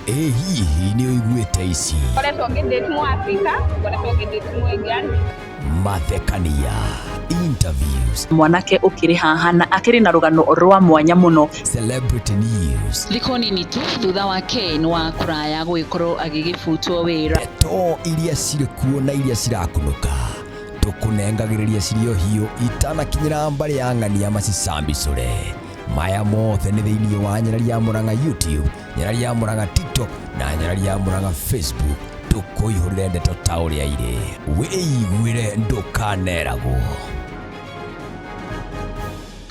Ĩ hihi nĩ ũiguĩte ici? Ngoretwo ngĩdate mu Africa, ngoretwo ngĩdate mu Indian. Mathekania, interviews, Mwanake ũkĩrĩ haha na akĩrĩ na rũgano rwa mwanya mũno. Celebrity news, Thikũ nini tu thutha wa Ken wa kũraya gũgĩkorwo agĩgĩbutwo wĩra. Ndeto iria cirĩ kuo na iria cirakunũka tũkũnengagĩrĩria cirĩ o hiũ itanakinyĩra mbarĩ ya ng'ania macicambicũre. Maya mothe nĩ thĩinĩ wa Nyarari ya Mũrang'a YouTube, Nyarari ya Mũrang'a TikTok na Nyarari ya Mũrang'a Facebook. Tũkũihũrĩre ndeto ta ũrĩa irĩ, wĩiguĩre, ndũkaneragwo.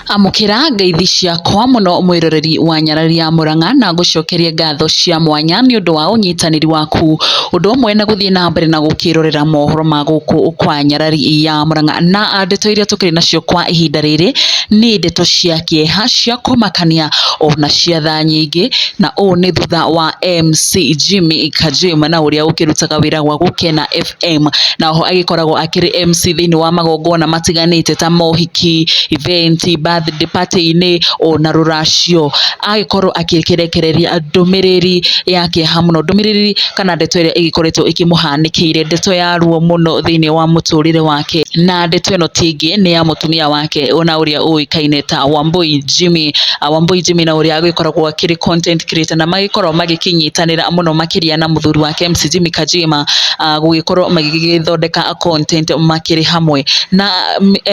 Amũkĩra ngeithi ciakwa mũno, mwĩroreri wa Nyarari ya Mũrang'a, na ngũcokerie ngatho cia mwanya nĩ ũndũ wa ũnyitanĩri waku, ũndũ ũmwe na gũthiĩ na mbere na gũkĩrorera mohoro ma gũkũ kwa Nyarari ya Mũrang'a. Na ndeto iria tũkĩrĩ nacio kwa ihinda rĩrĩ nĩ ndeto cia kĩeha, cia kũmakania, ona cia tha nyingĩ, na ũũ nĩ thutha wa MC Jimmy Kajima, na ũrĩa ũkĩrutaga wĩra gwa Gũkena FM, na oho agĩkoragwo akĩrĩ MC thĩinĩ wa magongona matiganĩte ta mohiki, event, birthday party-inĩ, ona rũracio, agĩkorwo akĩrekereria ndũmĩrĩri ya kĩeha mũno, ndũmĩrĩri kana ndeto ĩrĩa ĩgĩkoretwo ĩkĩmũhanĩkĩire, ndeto ya ruo mũno thĩinĩ wa mũtũrĩre wake. Na ndeto ĩno ti ĩngĩ, nĩ ya mũtumia wake, ona ũrĩa ũĩkaine ta Wambui Jimmy. Wambui Jimmy, na ũrĩa agĩkoragwo akĩrĩ content creator, na magĩkorwo magĩkĩnyitanĩra mũno makĩria na mũthuri wake MC Jimmy Kajima, gũgĩkorwo magĩgĩthondeka content makĩrĩ hamwe. Na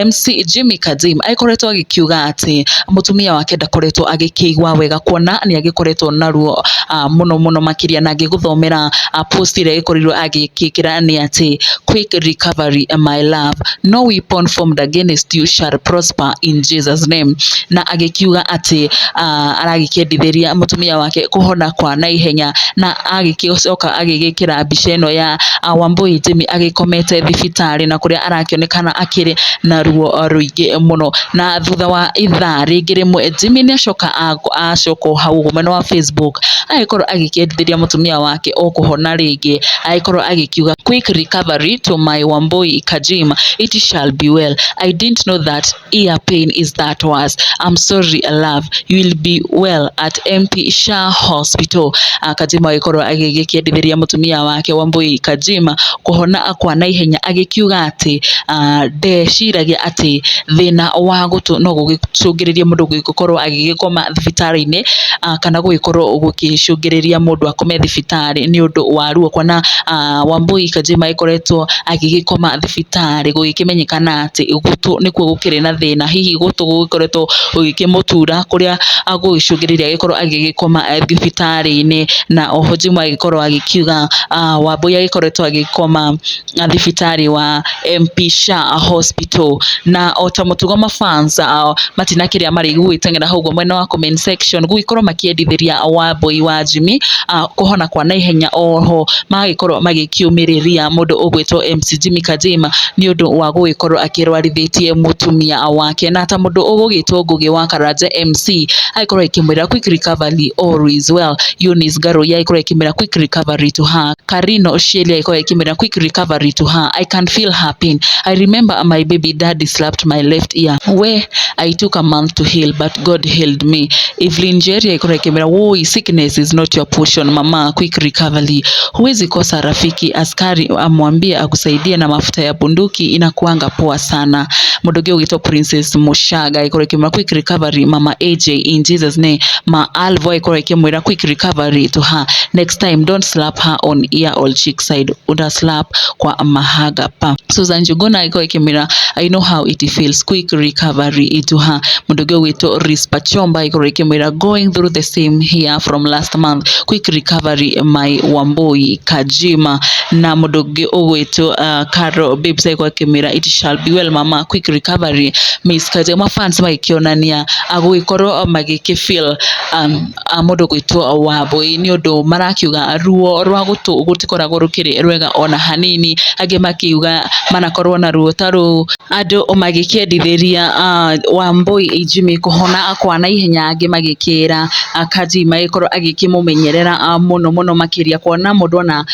MC Jimmy Kajima agĩkoretwo agĩkiuga atĩ mũtumia wake ndakoretwo agĩkĩigua wega, kuona nĩ agĩkoretwo na ruo mũno mũno makĩria. Na ngĩgũthomera post ĩrĩa ĩgĩkorirwo agĩkĩkĩra nĩ atĩ, "Quick recovery, my love. No weapon formed against you shall prosper in Jesus name." Na agĩkiuga atĩ aragĩkĩendithĩria mũtumia wake kũhona kwa naihenya, na agĩgĩcoka agĩgĩkĩra mbica ĩno ya Wambui Jimmy agĩkomete thibitarĩ, na kũrĩa arakĩonekana akĩrĩ na ruo rũingĩ mũno. Na thutha wa ithaa rĩngĩ rĩmwe, Jimmy nĩ acoka acoka o hau ũguo mwena wa Facebook, agĩkorwo agĩkĩendithĩria mũtumia wake o kũhona rĩngĩ, agĩkorwo agĩkiuga, "Quick recovery to my Wambui Kajima. It shall be well. I didn't know that ear pain is that worse. I'm sorry, love. You will be well at MP Shah Hospital." Kajima agĩkorwo agĩgĩkĩendithĩria mũtumia wake Wambui Kajima kũhona kwa naihenya, agĩkiuga atĩ ndeciragia atĩ thĩna wa gũtũ no gũgĩcũngĩrĩrie mũndũ gũkorwo agĩgĩkoma thibitarĩ-inĩ, kana gũgĩkorwo gũkĩcũngĩrĩria mũndũ akome thibitarĩ nĩ ũndũ wa ruo, kuona Wambui Kajima agĩkoretwo agĩgĩkoma thibitarĩ gũgĩkĩmenyekana atĩ gũtũ nĩkuo gũkĩrĩ na thĩna, hihi gũtũ gũgĩkoretwo gũgĩkĩmũtura, kũrĩa gũgĩcũngĩrĩria agĩkorwo agĩgĩkoma thibitarĩ-inĩ. Na oho Jimmy agĩkorwo agĩkiuga Wambui agĩkoretwo agĩkoma thibitarĩ wa MP Shah Hospital. Na o ta mũtugo, mafans matinakĩrĩa marĩ gũgĩteng'era hau ũguo mwena wa comment section gũgĩkorwo makĩendithĩria Wambui wa Jimmy kũhona kwa naihenya, oho magagĩkorwo magĩkĩũmĩrĩria mũndũ ũgwĩtwo MC Jimmy Kajima nĩ ũndũ wa gũgĩkorwo akĩrwarithĩtie mũtumia wake. Na ta mũndũ ũgũgĩtwo Ngugi wa Karanja MC agĩkorwo akĩmwĩra, "Quick recovery, all is well." Eunice Garoi agĩkorwo akĩmwĩra, "Quick recovery to her." Karino Sheli agĩkorwo akĩmwĩra, "Quick recovery to her. I can feel her pain. I remember my baby daddy slapped my left ear. We I took a month to heal, but God healed me." Evelyn Jerry agĩkorwo akĩmwĩra, "Woi, sickness is not your portion, mama. Quick recovery. Huwezi kosa rafiki askari, amwambie akusaidie na mafuta ya bunduki, inakuanga poa sana." Mũndũ ũngĩ ũgĩtwo Princess Mushaga agĩkorwo akĩmwĩra, "Quick recovery, mama AJ, in Jesus name." Ma Alvo agĩkorwo akĩmwĩra, "Quick recovery to her. Next time don't slap her on ear or cheek side, una slap kwa mahaga pa." Susan Njuguna agĩkorwo akĩmwĩra, "I know how it feels. Quick recovery to her." Mũndũ ũngĩ ũgwĩtwo Rispa Chomba agĩkorwo akĩmwĩra, "Going through the same here from last month. Quick recovery, my Wambui Kajima." Na mũndũ ũngĩ ũgwĩtwo Carol Babes agĩkorwo akĩmwĩra, "It shall be well, mama. Quick recovery, Miss Kajima." Fans magĩkĩonania gũgĩkorwo magĩkĩ feel mũndũ ũgwĩtwo Wambui, nĩ ũndũ marakiuga ruo rwa gũtũ gũtikoragwo rũkĩrĩ rwega ona hanini. Angĩ makiuga manakorwo na ruo ta rũu, andũ magĩkĩendithĩria Wambui Jimmy kũhona kwa naihenya, angĩ magĩkĩra Kajima agĩkorwo agĩkĩ tũgĩkĩmũmenyerera mũno mũno makĩria, kuona mũndũ ona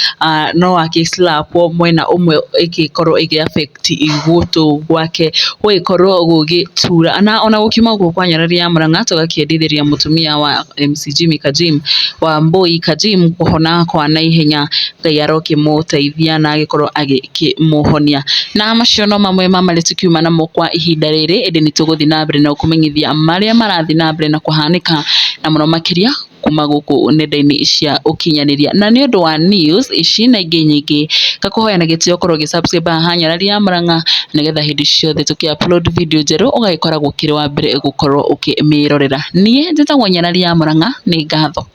no akĩ slap wo mwena ũmwe ĩgĩkorwo ĩgĩ affect gũtũ gwake gũgĩkorwo gũgĩtura. Na ona gũkiuma gũkũ kwa Nyarari ya Murang'a, tũgakĩendithĩria mũtumia wa MC Jimmy Kajim, wa Mbui Kajim, kũhona kwa naihenya. Ngai arokĩmũteithia na agĩkorwo agĩkĩmũhonia. Na macio no mamwe ma marĩa tũkiuma namo kwa ihinda rĩrĩ, ĩndĩ nĩ tũgũthiĩ na mbere na gũkũmenyithia marĩa marathiĩ na mbere na kũhanĩka, na mũno makĩria kuma gũkũ nenda-inĩ cia ũkinyanĩria. Na nĩ ũndũ wa news ici na ingĩ nyingĩ, ngakũhoya na gĩtĩo ũkorwo ũgĩ subscribe haha Nyarari ya Murang'a, nĩgetha hĩndĩ ciothe tũkĩ upload video njerũ ũgagĩkoragwo ũkĩrĩ wa mbere gũkorwo ũkĩmĩrorera. Niĩ njĩtagwo Nyarari ya Murang'a, nĩ ngatho.